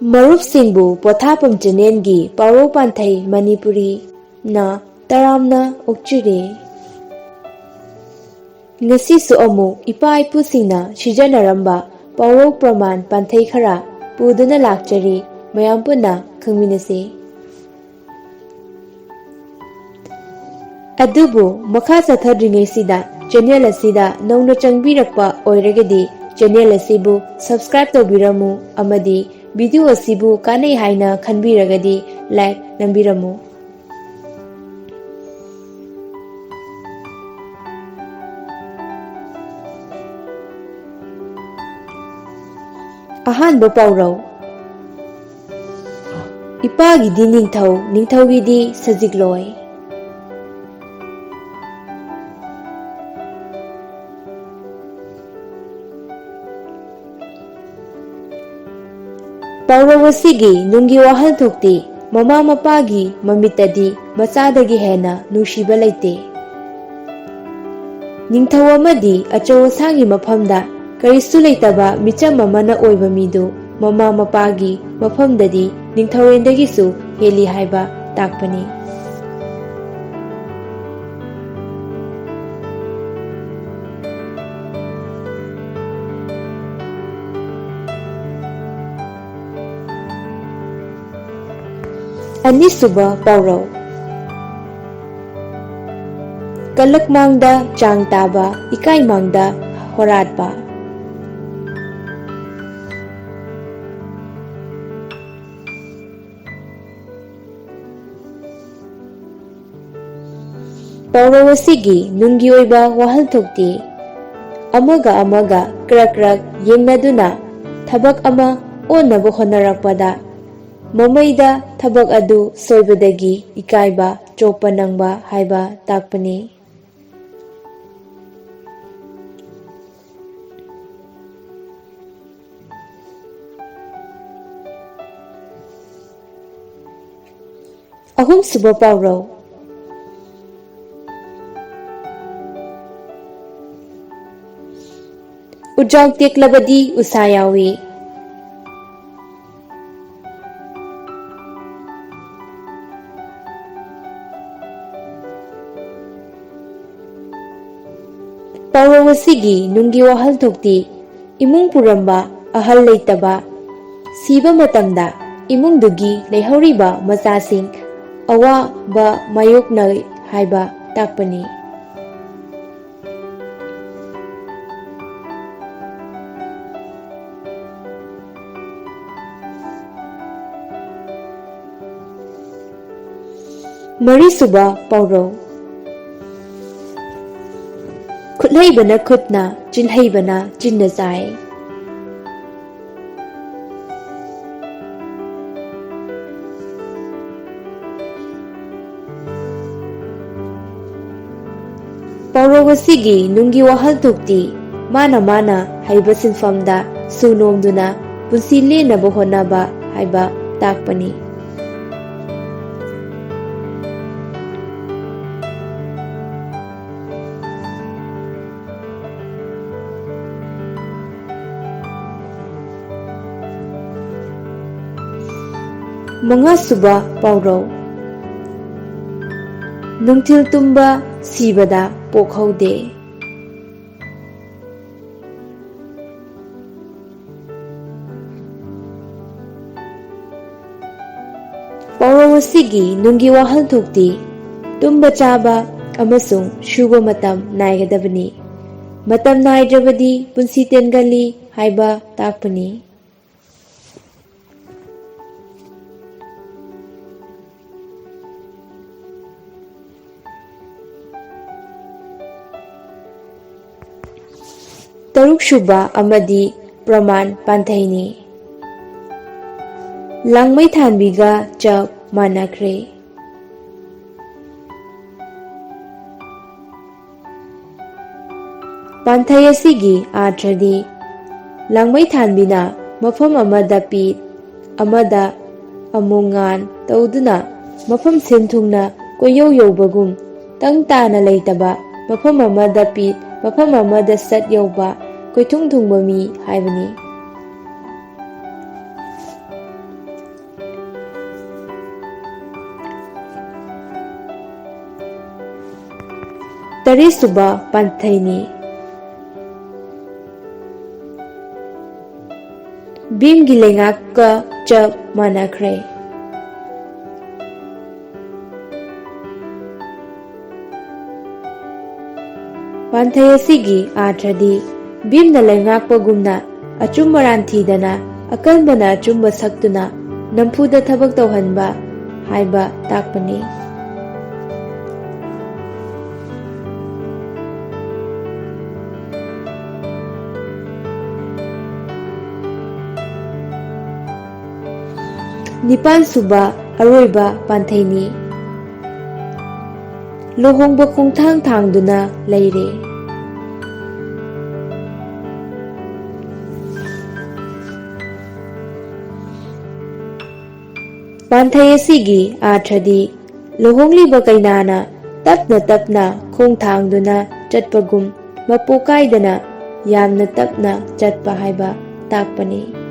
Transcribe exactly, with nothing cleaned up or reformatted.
ꯃꯔꯨꯞꯁꯤꯡꯕꯨ ꯄꯣꯊꯥꯐꯝ ꯆꯦꯅꯦꯜꯒꯤ ꯄꯥꯎꯔꯧ ꯄꯥꯟꯊꯩ ꯃꯅꯤꯄꯨꯔꯤꯅ ꯇꯔꯥꯝꯅ ꯑꯣꯛꯆꯔꯤ꯫ ꯉꯁꯤꯁꯨ ꯑꯃꯨꯛ ꯏꯄꯥ ꯏꯄꯨꯁꯤꯡꯅ ꯁꯤꯖꯤꯟꯅꯔꯝꯕ ꯄꯥꯎꯔꯧ ꯄ꯭ꯔꯃꯥꯟ ꯄꯥꯟꯊꯩ ꯈꯔ ꯄꯨꯗꯨꯅ ꯂꯥꯛꯆꯔꯤ, ꯃꯌꯥꯝ ꯄꯨꯟꯅ ꯈꯪꯃꯤꯟꯅꯁꯤ꯫ ꯑꯗꯨꯕꯨ ꯃꯈꯥ ꯆꯠꯊꯗ꯭ꯔꯤꯉꯩꯁꯤꯗ ꯆꯦꯅꯦꯜ ꯑꯁꯤꯗ ꯅꯧꯅ ꯆꯪꯕꯤꯔꯛꯄ ꯑꯣꯏꯔꯒꯗꯤ ꯆꯦꯅꯦꯜ ꯑꯁꯤꯕꯨ subscribe ꯇꯧꯕꯤꯔꯝꯃꯨ ꯑꯃꯗꯤ video ꯑꯁꯤꯕꯨ ꯀꯥꯟꯅꯩ ꯍꯥꯏꯅ ꯈꯟꯕꯤꯔꯒꯗꯤ like ꯅꯝꯕꯤꯔꯝꯃꯨ꯫ ꯑꯍꯥꯟꯕ ꯄꯥꯎꯔꯧ꯫ ꯏꯄꯥꯒꯤꯗꯤ ꯅꯤꯡꯊꯧ, ꯅꯤꯡꯊꯧꯒꯤꯗꯤ ꯁꯖꯤꯛꯂꯣꯏ꯫ ꯄꯥꯎꯔꯧ ꯑꯁꯤꯒꯤ ꯅꯨꯡꯒꯤ ꯋꯥꯍꯟꯊꯣꯛꯇꯤ ꯃꯃꯥ ꯃꯄꯥꯒꯤ ꯃꯃꯤꯠꯇꯗꯤ ꯃꯆꯥꯗꯒꯤ ꯍꯦꯟꯅ ꯅꯨꯡꯁꯤꯕ ꯂꯩꯇꯦ꯫ ꯅꯤꯡꯊꯧ ꯑꯃꯗꯤ ꯑꯆꯧ ꯑꯁꯥꯡꯒꯤ ꯃꯐꯝꯗ ꯀꯔꯤꯁꯨ ꯂꯩꯇꯕ ꯃꯤꯆꯝ ꯑꯃꯅ ꯑꯣꯏꯕ ꯃꯤꯗꯨ ꯃꯃꯥ ꯃꯄꯥꯒꯤ ꯃꯐꯝꯗꯗꯤ ꯅꯤꯡꯊꯧꯔꯦꯟꯗꯒꯤꯁꯨ ꯍꯦꯜꯂꯤ ꯍꯥꯏꯕ ꯇꯥꯛꯄꯅꯤ꯫ ꯑꯅꯤꯁꯨꯕ ꯄꯥꯎꯔꯧ꯫ ꯀꯂꯛ ꯃꯥꯡꯗ ꯆꯥꯡ ꯇꯥꯕ, ꯏꯀꯥꯏ ꯃꯥꯡꯗ ꯍꯣꯔꯥꯠꯄ꯫ ꯄꯥꯎꯔꯧ ꯑꯁꯤꯒꯤ ꯅꯨꯡꯒꯤ ꯑꯣꯏꯕ ꯋꯥꯍꯟꯊꯣꯛꯇꯤ ꯑꯃꯒ ꯑꯃꯒ ꯀ꯭ꯔꯛ ꯀ꯭ꯔꯛ ꯌꯦꯡꯅꯗꯨꯅ ꯊꯕꯛ ꯑꯃ ꯑꯣꯟꯅꯕ ꯍꯣꯠꯅꯔꯛꯄꯗ ꯃꯃꯩꯗ ꯊꯕꯛ ꯑꯗꯨ ꯁꯣꯏꯕꯗꯒꯤ ꯏꯀꯥꯏꯕ ꯆꯣꯞꯄ ꯅꯪꯕ ꯍꯥꯏꯕ ꯇꯥꯛꯄꯅꯤ꯫ ꯑꯍꯨꯝꯁꯨꯕ ꯄꯥꯎꯔꯧ꯫ ꯎꯖꯥꯎ ꯇꯦꯛꯂꯕꯗꯤ ꯎꯁꯥ ꯌꯥꯎꯏ꯫ ꯑꯁꯤꯒꯤ ꯅꯨꯡꯒꯤ ꯋꯥꯍꯟꯊꯣꯛꯇꯤ ꯏꯃꯨꯡ ꯄꯨꯔꯝꯕ ꯑꯍꯜ ꯂꯩꯇꯕ, ꯁꯤꯕ ꯃꯇꯝꯗ ꯏꯃꯨꯡꯗꯨꯒꯤ ꯂꯩꯍꯧꯔꯤꯕ ꯃꯆꯥꯁꯤꯡ ꯑꯋꯥꯕ ꯃꯥꯌꯣꯛꯅꯩ ꯍꯥꯏꯕ ꯇꯥꯛꯄꯅꯤ꯫ ꯃꯔꯤꯁꯨꯕ ꯄꯥꯎꯔꯧ꯫ ꯈꯨꯠꯍꯩꯕꯅ ꯈꯨꯠꯅ, ꯆꯤꯟꯍꯩꯕꯅ ꯆꯤꯟꯅ ꯆꯥꯏ꯫ ꯄꯥꯎꯔꯧ ꯑꯁꯤꯒꯤ ꯅꯨꯡꯒꯤ ꯋꯥꯍꯟꯊꯣꯛꯇꯤ ꯃꯥꯅ ꯃꯥꯅ ꯍꯩꯕ ꯁꯤꯟꯐꯝꯗ ꯁꯨ ꯅꯣꯝꯗꯨꯅ ꯄꯨꯟꯁꯤ ꯂꯦꯟꯅꯕ ꯍꯣꯠꯅꯕ ꯍꯥꯏꯕ ꯇꯥꯛꯄꯅꯤ꯫ ꯃꯉꯥꯁꯨꯕ ꯄꯥꯎꯔꯧ꯫ ꯅꯨꯡꯊꯤꯜ ꯇꯨꯝꯕ ꯁꯤꯕꯗ ꯄꯣꯛꯍꯧꯗꯦ꯫ ꯄꯥꯎꯔꯧ ꯑꯁꯤꯒꯤ ꯅꯨꯡꯒꯤ ꯋꯥꯍꯟꯊꯣꯛꯇꯤ ꯇꯨꯝꯕ ꯆꯥꯕ ꯑꯃꯁꯨꯡ ꯁꯨꯕ ꯃꯇꯝ ꯅꯥꯏꯒꯗꯕꯅꯤ꯫ ꯃꯇꯝ ꯅꯥꯏꯗ꯭ꯔꯕꯗꯤ ꯄꯨꯟꯁꯤ ꯇꯦꯟꯒꯜꯂꯤ ꯍꯥꯏꯕ ꯇꯥꯛꯄꯅꯤ꯫ ꯇꯔꯨꯛꯁꯨꯕ ꯑꯃꯗꯤ ꯄ꯭ꯔꯃꯥꯟ ꯄꯥꯟꯊꯩꯅꯤ꯫ ꯂꯥꯡꯃꯩ ꯊꯥꯟꯕꯤꯒ ꯆꯞ ꯃꯥꯟꯅꯈ꯭ꯔꯦ꯫ ꯄꯥꯟꯊꯩ ꯑꯁꯤꯒꯤ ꯑꯥꯔꯊꯗꯤ, ꯂꯥꯡꯃꯩ ꯊꯥꯟꯕꯤꯅ ꯃꯐꯝ ꯑꯃꯗ ꯄꯤꯠ, ꯑꯃꯗ ꯑꯃꯨꯛ ꯉꯥꯟ ꯇꯧꯗꯨꯅ ꯃꯐꯝ ꯁꯤꯟ ꯊꯨꯡꯅ ꯀꯣꯏꯌꯧ ꯌꯧꯕꯒꯨꯝ, ꯇꯪ ꯇꯥꯅ ꯂꯩꯇꯕ, ꯃꯐꯝ ꯑꯃꯗ ꯄꯤꯠ, ꯃꯐꯝ ꯑꯃꯗ ꯁꯠ ꯌꯧꯕ, ꯀꯣꯏꯊꯨꯡ ꯊꯨꯡꯕ ꯃꯤ ꯍꯥꯏꯕꯅꯤ꯫ ꯇꯔꯦꯠꯁꯨꯕ ꯄꯥꯟꯊꯩꯅꯤ꯫ ꯚꯤꯝꯒꯤ ꯂꯩꯉꯥꯛꯀ ꯆꯞ ꯃꯥꯟꯅꯈ꯭ꯔꯦ꯫ ꯄꯥꯟꯊꯩ ꯑꯁꯤꯒꯤ ꯑꯥꯔꯊꯗꯤ ꯚꯤꯝꯅ ꯂꯩꯉꯥꯛꯄꯒꯨꯝꯅ ꯑꯆꯨꯝ ꯑꯔꯥꯟ ꯊꯤꯗꯅ ꯑꯀꯟꯕꯅ ꯑꯆꯨꯝꯕ ꯁꯛꯇꯨꯅ ꯅꯝꯐꯨꯗ ꯊꯕꯛ ꯇꯧꯍꯟꯕ ꯍꯥꯏꯕ ꯇꯥꯛꯄꯅꯤ꯫ ꯅꯤꯄꯥꯟ ꯁꯨꯕ ꯑꯔꯣꯏꯕ ꯄꯥꯟꯊꯩꯅꯤ꯫ ꯂꯨꯍꯣꯡꯕ ꯈꯣꯡꯊꯥꯡ ꯊꯥꯡꯗꯨꯅ ꯂꯩꯔꯦ꯫ ꯄꯥꯟꯊꯩ ꯑꯁꯤꯒꯤ ꯑꯥꯔꯊꯗꯤ ꯂꯨꯍꯣꯡꯂꯤꯕ ꯀꯩꯅꯥꯅ ꯇꯞꯅ ꯇꯞꯅ ꯈꯣꯡ ꯊꯥꯡꯗꯨꯅ ꯆꯠꯄꯒꯨꯝ ꯃꯄꯣꯛ ꯀꯥꯏꯗꯅ ꯌꯥꯝꯅ ꯇꯞꯅ ꯆꯠꯄ ꯍꯥꯏꯕ ꯇꯥꯛꯄꯅꯤ꯫